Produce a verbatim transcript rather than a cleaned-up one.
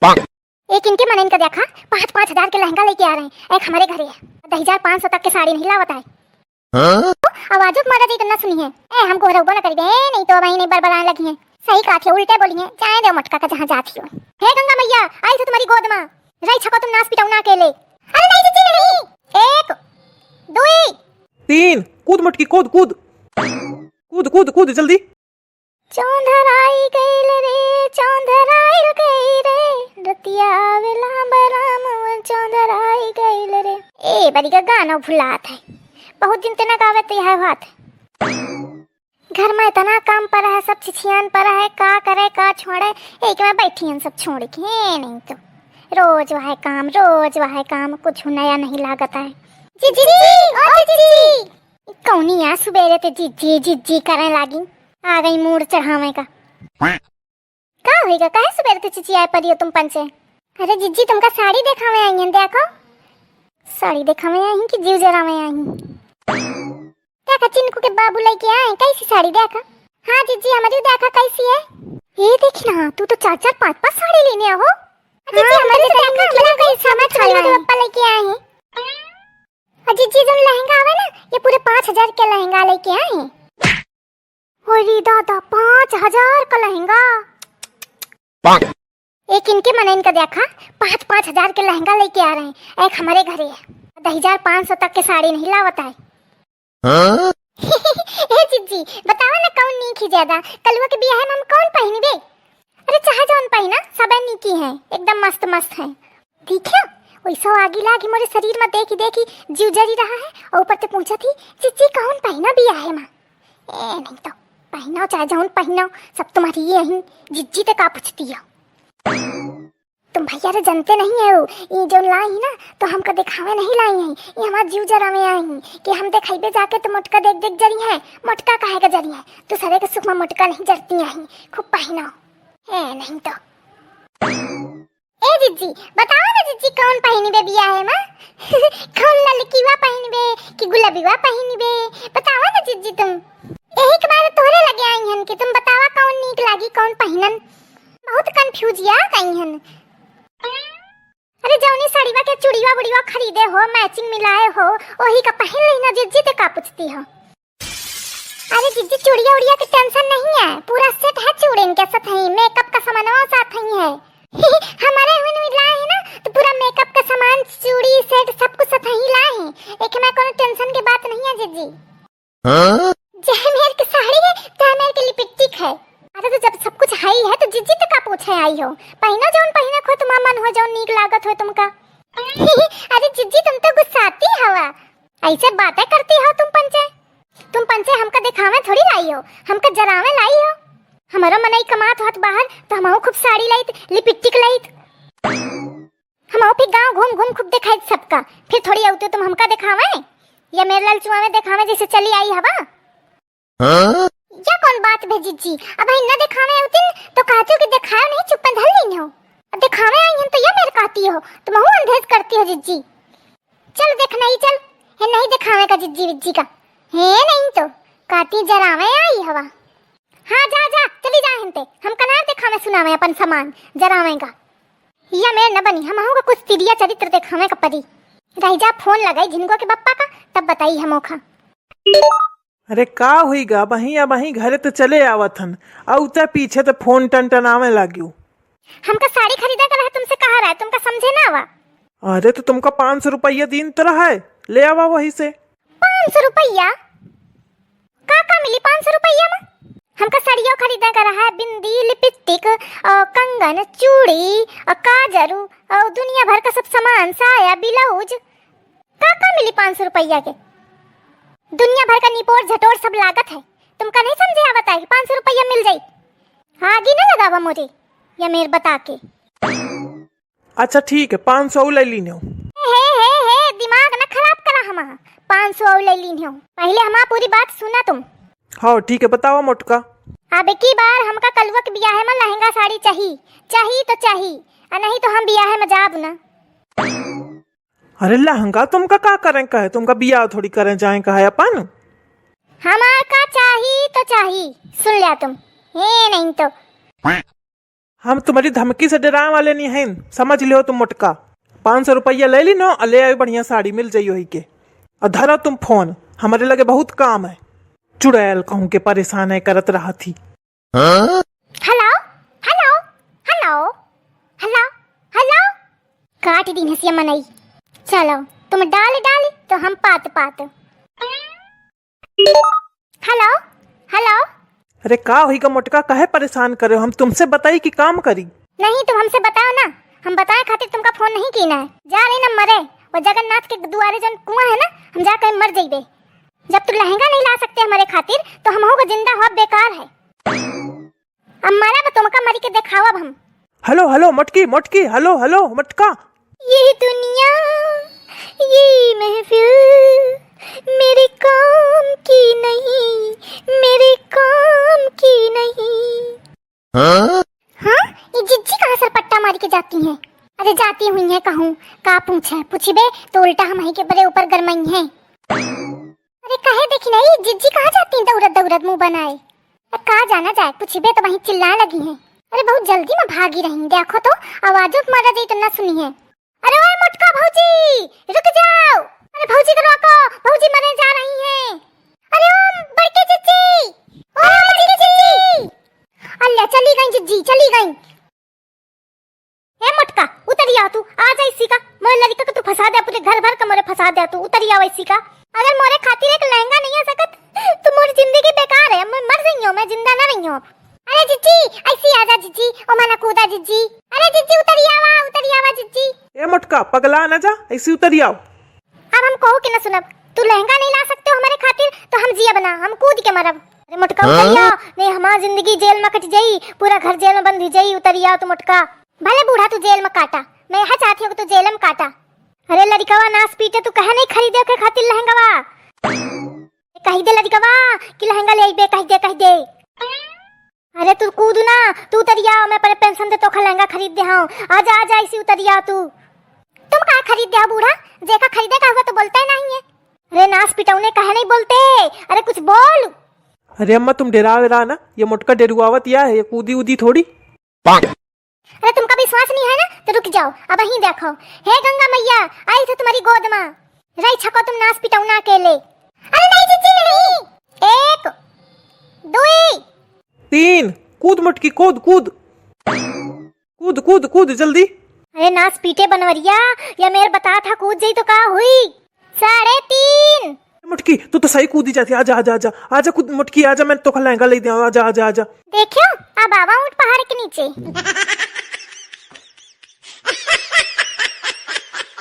एक इनके मनइन का देखा, पाँच पाँच हजार के लहंगा लेके आ रहे हैं, एक हमरे घरे है। दस हजार पाँच सौ तक के साड़ी नहीं लावत है। हाँ? आवाजो मारा जाई तो ना सुनी है। ए, हमको रउबो ना करी दे, नहीं तो वहीं नहीं बरबराए लगी हैं। सही कहा थी, उल्टे बोली हैं। जाए दो मटका का जहाँ जाती हो। हे गंगा मैया, आई तो तुम्हारी गोद में। रही छको तुम नास पिटाऊ ना अकेले। अरे नहीं जीजी नहीं। एक, दुई। तीन, कूद मटकी, कूद, कूद। कूद, कूद, कूद, जल्दी। चौंधराई गइल रे, चौंधराई गइल रे, रतिया आवेला बराम चौंधराई गइल रे। ए, बड़ी का गाना भुलात है, बहुत दिन ते ना गावे ते है बात। घर में इतना काम पड़ा है, सब छिछियान पड़ा है, का करे, का छोड़े, एक में बैठी हैं सब छोड़ के, हे नहीं तो। रोज वह काम, रोज वह काम, कुछ नया नहीं लागत है। जीजी, ओ जीजी। कौनी आ सुबेरे ते जिज्जी, जिज्जी करे लागी, आ गई मूड चढ़ावे का। का होइगा, काहे सुबेरे ते चिचियाए पड़ी हो तुम पंचे? अरे जिज्जी, तुमका साड़ी देखावे आई हैं, देखो। साड़ी देखावे आई हैं कि जीव जरावे आई हैं? देखा, चिनकू के बाबू लेके आए, कैसी साड़ी देखा? हाँ जिज्जी, हमारी देखा कैसी है। ये देखी ना, तू तो चार चार पाँच पाँच साड़ी लेने आओ। जिज्जी, हाँ, हमारी तो देखा, हमारी कैसी समझ वाला है। पप्पा लेके आए हैं। और जीजी, जो लहंगा आवे ना, ये पूरे पाँच हजार के लहंगा लेके आए हैं। अरे दादा, पाँच हजार का लहंगा। एक इनके मनइन का देखा, पाँच पाँच हजार के लहंगा लेके आ रहे हैं, एक हमारे घरे है। दस हजार पाँच सौ तक के साड़ी नहीं लावत है। हाँ? ए जीजी, बतावा ना कौन नीक ही ज्यादा, कलुआ के बियाह में हम कौन पहिनबे? अरे चाहे जौन पहिना, सबे नीकी हैं, एकदम मस्त मस्त हैं। देखा, वैसा आगी लागी मोरे शरीर में देखी देखी जीव जरी रहा है, और ऊपर ते पूछा थी, "जीजी कौन पहिना बियाहे में?" ए नहीं तो, पहिनाओ चाहे जौन पहिनाओ, सब तुम्हारी ये हैं, जिज्जी ते का पूछती हो? तुम भैया रे जनते नहीं है, ये जौन लाई है ना, तो हमका दिखावे नहीं लाई है, ये हमार जीव जरावे आई है कि हम देखाइबे जाके तो मोटका देख देख जरी है, मोटका काहे का जरी है, दूसरे के सुख में मोटका नहीं जरती आई, खूब पहिनाओ। ए नहीं तो। ए जिज्जी, बतावा ना जिज्जी, कौन पहिनी बे बियाहे मा? कौन ललकीवा पहिनी बे कि गुलाबीवा पहिनी बे? बतावा ना जिज्जी तुम। यही के बारे तोहरे लगे आई हन कि तुम बतावा कौन नीक लागी, कौन पहिनन। बहुत confuse या गई हन। अरे जौनी साड़ीवा के चूड़ीवा बुड़ीवा खरीदे हो, matching मिलाए हो, वही का पहिन लेना जिज्जी, ते का पूछती हो? अरे जिज्जी, चूड़िया उड़िया के tension नहीं है, पूरा set है चूड़िन के सथई, makeup का सामानवा साथई है। हमारे हुन भी लाए है ना, तो पूरा makeup का सामान, चूड़ी, set, सब कुछ सथई लाए हैं। एक हमारे कोनो tension के बात नहीं है जिज्जी। हाँ? जय मेर के साड़ी है, तय मेर के lipstick है। अरे तो जब सब कुछ है ही है, तो जिज्जी तो का पूछे आई हो? पहिनो जौन पहिने को तुम्हार मन हो, जौन नीक लागत हो तुमका। अरे जिज्जी, तुम तो गुस्साती हवा, ऐसे बातें करती हो तुम पंचे। तुम पंचे हमका दिखावे थोड़ी लाई हो, हमका जरावे लाई हो। हमारो मनई कमात होत बाहर तो हमहू खूब साड़ी लाइत, lipstick लाइत। हमहू फिर गांव घूम घूम खूब दिखाइत सबका। फिर थोड़ी आउते तुम हमका दिखावे या मेरे लाल चुआवे दिखावे जैसे चली आई हवा। हाँ? या कौन बात भे जिज्जी? अब ही न दिखावे आउतिन तो कहते हो कि दिखाओ नहीं, चुप्पन धर लेने हो। अब दिखावे आई हम तो या मेरे कहती हो, तुमहू अंधेज करती हो जिज्जी। चल देख नहीं, चल। हे नहीं दिखावे का जिज्जी विज्जी का। हे नहीं तो, काटी जरावे आई हवा। हाँ जा जा, चली जा हिनते। हमका ना दिखावे सुनावे अपन सामान जरावे का। या मैं न बनी, हमहू का कुछ तिरिया चरित्र दिखावे का परी। रह जा, फोन लगाई झिनगो के बप्पा का, तब बताई हमो खा। अरे का हुई गा, अबहीं अबहीं घरे तो चले आवत हन, अउते पीछे तो फोन टनटनावे लागियो। हमका साड़ी खरीदे का रहे, तुमसे कहा रहे, तुमका समझे ना आवा। अरे तो तुमका पाँच सौ रुपया दीन तो रहे, ले आवा वही से। पाँच सौ रुपया? का का मिली पाँच सौ रुपया में? हमका साड़ियों खरीदे का रहा, बिंदी, lipstick, और कंगन, चूड़ी, और काजरू, और दुनिया भर का सब सामान, साया, blouse। का का मिली पाँच सौ रुपया के? दुनिया भर का निपोर झटोर सब लागत है। तुमका नहीं समझे आवत है कि पाँच सौ रुपया मिल जाई? आगी न लगावा मोरे, या मेर बता के। अच्छा ठीक है, पाँच सौ ले लीन्यो। हे, हे, हे, दिमाग न खराब करा हमार। पाँच सौ ले लीन्यो। पहले हमार पूरी बात सुना तुम। हाँ ठीक है, बतावा मोटका। अब की बार हमका कलुआ के बियाहे में लहंगा साड़ी चाही, चाही तो चाही, आ नहीं तो हम बियाहे में जाब ना। अरे लहंगा तुमका का करें कहे, तुमका बियाह थोड़ी करें जाए कहे अपन। हमार का चाही तो चाही, सुन लिया तुम। हे नहीं तो। हम तुम्हरी धमकी से डेराए वाले नहीं हैं, समझ लियो तुम मोटका। पाँच सौ रुपया ले ली नो, अउर ले आयो बढ़िया साड़ी, मिल जाई ओही के। अउर धरो तुम फोन, हमरे लगे बहुत काम है। चुड़ैल कहूँ के परेशान है करत रहत ही। Hello, hello, hello, hello, hello. काट दीन हँसिया मनई। चलो, तुम डाल डाल तो हम पात पात। Hello, hello. अरे का होई गा मोटका, काहे परेशान करे हो? हम तुमसे बताई कि काम करी? नहीं, तुम हमसे बताओ ना, हम बताए खातिर तुमका फोन नहीं कीना है। जा रही ना मरे, वो जगन्नाथ के दुआरे जौन कुआं है ना, हम जा कहीं मर जइबे। जब तू लहंगा नहीं ला सकते हमारे खातिर, तो हम होगा जिंदा हुआ बेकार है। अब मरब तुमका मरी के देखावब हम। हेलो, हेलो, मोटकी, मोटकी, हेलो, हेलो, मोटका। ये दुनिया, ये महफिल मेरे काम की नहीं, मेरे काम की नहीं। हाँ? हाँ? ये जिज्जी कहाँ सरपट्टा मारी के जाती हैं? अरे जाती हुई हैं कहूँ, का पूछे, पूछबे तो उल्टा हमही के बड़े ऊपर गरमाई हैं। अरे कहे देखी नहीं, जिज्जी कहाँ जाती हैं दौड़त दौड़त मुँह बनाए? अरे का जाना जाए, पूछबे तो वहीं चिल्लाए लगी हैं। अरे बहुत जल्दी में भागी रही, देखो तो आवाजो मारा जाई तो ना सुनी है। अरे ओए मोटका भौजी, रुक जाओ। अरे भौजी को रोको, भौजी मरे जा रही हैं। अरे ओ बड़की जिज्जी, ओ बड़की जिज्जी। अल्लाह, चली गई जिज्जी, चली गई। ए मोटका, उतरी आ तू, आ जा इसी का। मोरे लड़का को तू फंसा दे, पूरे घर भर का मोरे फंसा दे तू, उतरी आ इसी का। अगर मोरे खातिर एक लहंगा नहीं आ सकत, तो मोरी जिंदगी बेकार है, मैं मर रही हूँ, मैं जिंदा ना रही हूँ। अरे जिज्जी, ऐसी आ जा जिज्जी, ओ मना कूदा जिज्जी। अरे जिज्जी, उतरी आवा, उतरी आवा जिज्जी। ए मोटका, पगला ना जा, ऐसी उतरी आओ। अब हम कहू के न सुनब, तू लहंगा नहीं ला सकते हो हमारे खातिर, तो हम जियब ना, हम कूद के मरब। अरे मोटका, हाँ? उतरिया, नहीं हमार जिंदगी जेल में कट जाई, पूरा घर जेल में बंद हो जाई, उतरिया तू मोटका। भले बूढ़ा तू जेल में काटा, मैं यह चाहती हूँ कि तू जेल में काटा। अरे लड़िकवा नास पीटे, तू कहे नहीं खरीदे के खातिर लहंगवा? कह दे लड़िकवा कि लहंगा ले अइबे, कह दे, कह दे। अरे तू कूद ना, तू उतरिया, मैं अपने पेंशन दे तोका लहंगा खरीद दे हूँ। आजा, आजा, इसी उतरिया तू। तुम का खरीद दे हो बूढ़ा? जेका खरीदे का हुआ तो बोलते ही नहीं है। अरे नास पिटौने, कहे नहीं बोलते? अरे कुछ बोल। अरे अम्मा, तुम डेराओ ना, ये मोटका डेरुआवत या है, ये कूदी उदी थोड़ी। अरे तुमका विश्वास नहीं है ना, तो रुक जाओ, अब यहीं देखो। हे गंगा मैया, आई थे तुम्हारी गोद में, रही छको तुम नास पिटौना अकेले। अरे नहीं जिज्जी नहीं। एक, दुई। तीन। कूद मोटकी, कूद, कूद। कूद, कूद, कूद, जल्दी। अरे नास पीटे बनवरिया, या मेर बता था कूद जाई तो का हुई? साढ़े तीन। मोटकी, तू तो सही कूदी जाती, आजा, आजा, आजा, आजा, कूद मोटकी, आजा, मैं तोका लहंगा ले दिया, आजा, आजा, आजा। देखियो, अब आवा ऊँट पहाड़ के नीचे।